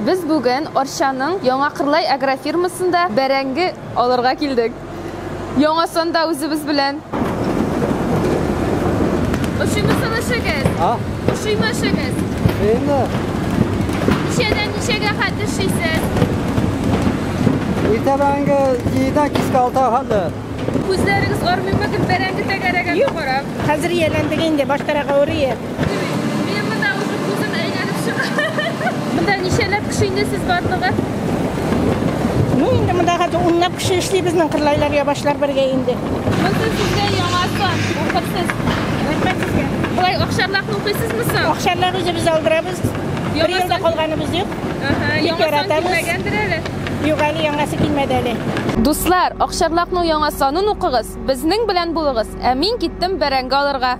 Без бүген Арчаның Яңа Кырлай агрофирмасында бәрәңге алырга килдек. Яңа санда үзебез белән. Ошыймы соң эшегез? А? Ошыймы эшегез? Инде. Ничәдән ничәгә хәтле эшлисез? Иртә бәрәңге 7-дән кичке 6-га хәтле. Күзләрегез армыймы гел бәрәңге тәгәрәгәнгә карап? Хәзер ияләндек инде, баштарак авыр ие. Минем монда уже күзем әйләнеп чыга. Монда ничәләп кеше инде сез барлыгы? Ну, инде монда хәзер унлап кеше эшли безнең кырлайлар, ябашлар бергә инде. Монысы сезгә яңа сан, укырсыз. Рәхмәт сезгә. Болай акчарлакны укыйсызмы соң? Акчарлак үзебез алдырабыз. Бер Яңа ел да сан- калганыбыз юк. Ага, Бик яңа сан яратабыз. килмәгәндер әле. Юк әле, яңасы килмәде әле. Дуслар, Акчарлакның яңа санын укыгыз, безнең белән булыгыз, ә мин киттем бәрәңге алырга.